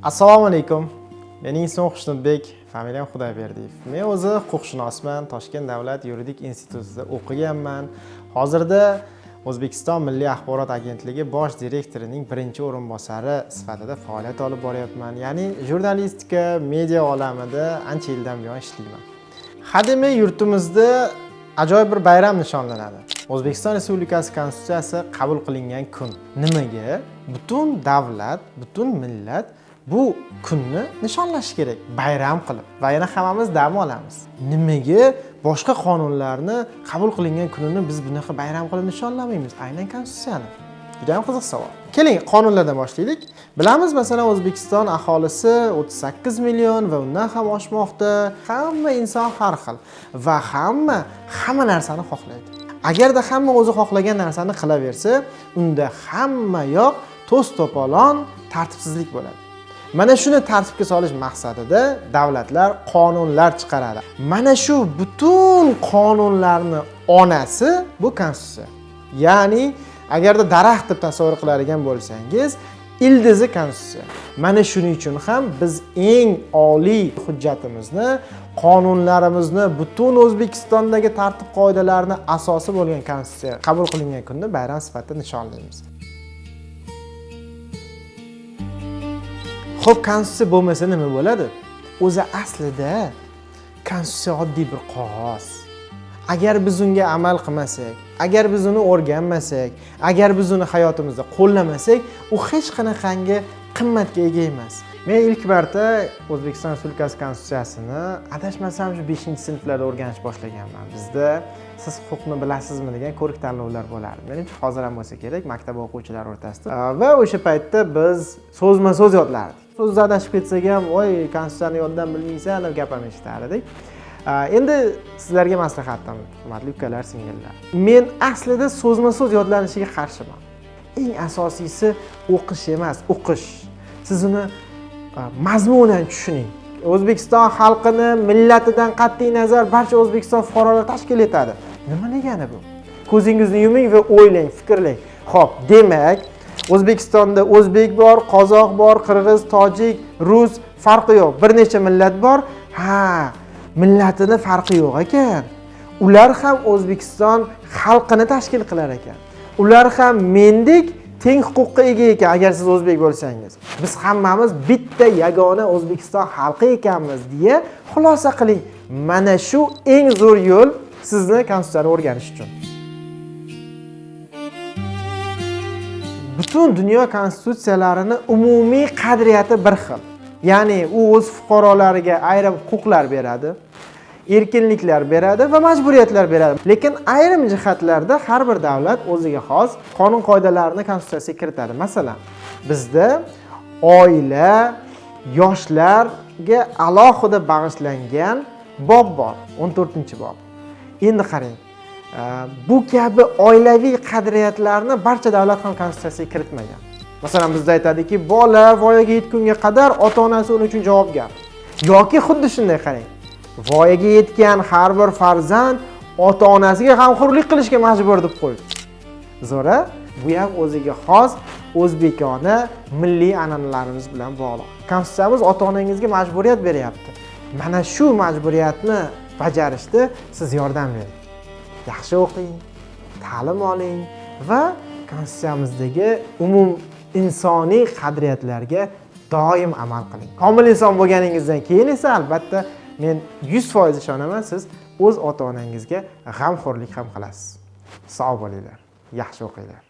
Assalomu alaykum. Mening ismim Xushnudbek, familiyam Xudoyberdiyev. Men o'zi huquqshunosman, Toshkent davlat yuridik institutida o'qiganman. Hozirda O'zbekiston Milliy axborot agentligi bosh direktorining birinchi o'rinbosari sifatida faoliyat olib boryapman. Ya'ni jurnalistika, media olamida ancha yildan buyon ishlayman. Hademay yurtimizda ajoyib bir bayram nishonlanadi. O'zbekiston Respublikasi Konstitutsiyasi qabul qilingan kun. Nimaga? Butun davlat, butun millat bu kunni nishonlashi kerak, bayram qilib va yana hammamiz dam olamiz. Nimaga boshqa qonunlarni qabul qilingan kunini biz bunaqa bayram qilib nishonlamaymiz? Aynan konstitutsiyani. Juda ham qiziq savol. Keling, qonunlardan boshlaylik. Bilamiz, masalan, O'zbekiston aholisi 38 million va undan ham oshmoqda. Hamma inson har xil va hamma hamma narsani xohlaydi. Agarda hamma o'zi xohlagan narsani qilaversa, unda hamma yoq to's to'polon, tartibsizlik bo'ladi. Mana shuni tartibga solish maqsadida davlatlar qonunlar chiqaradi. Mana shu butun qonunlarni onasi bu konstitutsiya. Ya'ni agarda daraxt deb tasavvur qiladigan bo'lsangiz, ildizi konstitutsiya. Mana shuning uchun ham biz eng oliy hujjatimizni, qonunlarimizni, butun O'zbekistondagi tartib qoidalarni asosi bo'lgan konstitutsiya qabul qilingan kunni bayram sifatida nishonlaymiz. Xo'p, konstitutsiya bo'lmasa nima bo'ladi? O'zi aslida konstitutsiya oddiy bir qog'oz. Agar biz unga amal qilmasak, agar biz uni o'rganmasak, agar biz uni hayotimizda qo'llamasak, u hech qanaqangi qimmatga ega emas. Men ilk marta O'zbekiston Respublikasi Konstitutsiyasini adashmasam shu 5-sinflarda o'rganish boshlaganman. Bizda siz huquqni bilasizmi degan ko'rik tanlovlar bo'lardi. Menimcha hozir ham bo'lsa kerak maktab o'quvchilari o'rtasida. Va o'sha paytda biz so'zma-so'z yodlardik. So'zda adashib ketsak ham, "Voy, konstitutsiyani yoddan bilmaysan" deb gap ham eshitardik. Endi sizlarga maslahatim, hurmatli ukalar, singillar. Men aslida so'zma-so'z yodlanishiga qarshiman. Eng asosiysi o'qish emas, o'qish. Siz uni mazmunan tushuning. O'zbekiston xalqini millatidan qat'iy nazar barcha O'zbekiston fuqarolari tashkil etadi. Nima degani bu? Ko'zingizni yuming va o'ylang, fikrlang. Xo'p, demak, O'zbekistonda o'zbek bor, qozoq bor, qirg'iz, tojik, rus, farqi yo'q. Bir necha millat bor. Ha, millatini farqi yo'q ekan. Ular ham O'zbekiston xalqini tashkil qilar ekan. Ular ham mendek teng huquqqa ega ekan agar siz o'zbek bo'lsangiz. Biz hammamiz bitta yagona O'zbekiston xalqi ekanmiz deya xulosa qiling. Mana shu eng zo'r yo'l sizni konstitutsiyani o'rganish uchun. Butun dunyo konstitutsiyalarini umumiy qadriyati bir xil. Ya'ni u o'z fuqarolariga ayrim huquqlar beradi, erkinliklar beradi va majburiyatlar beradi. Lekin ayrim jihatlarda har bir davlat o'ziga xos qonun qoidalarini konstitutsiyaga kiritadi. Masalan, bizda oila, yoshlarga alohida bag'ishlangan bob bor, 14-bob. Endi qarang, bu kabi oilaviy qadriyatlarni barcha davlat ham konstitutsiyaga kiritmagan. Masalan, bizda aytadiki, bola voyaga yetgunga qadar ota-onasi uning uchun javobgar. Yoki xuddi shunday qarang, voyaga yetgan har bir farzand ota-onasiga g'amxo'rlik qilishga majbur deb qo'yibdi. Zo'ra, bu ham o'ziga xos o'zbekona milliy an'analarimiz bilan bog'liq. Konstitutsiyamiz ota-onangizga majburiyat beryapti. Mana shu majburiyatni bajarishda siz yordam bering. Yaxshi o'qing, ta'lim oling va konstitutsiyamizdagi umum insoniy qadriyatlarga doim amal qiling. Komil inson bo'lganingizdan keyin esa albatta men 100% ishonaman, siz o'z ota-onangizga g'amxo'rlik ham qilasiz. Sog' bo'linglar, yaxshi o'qinglar.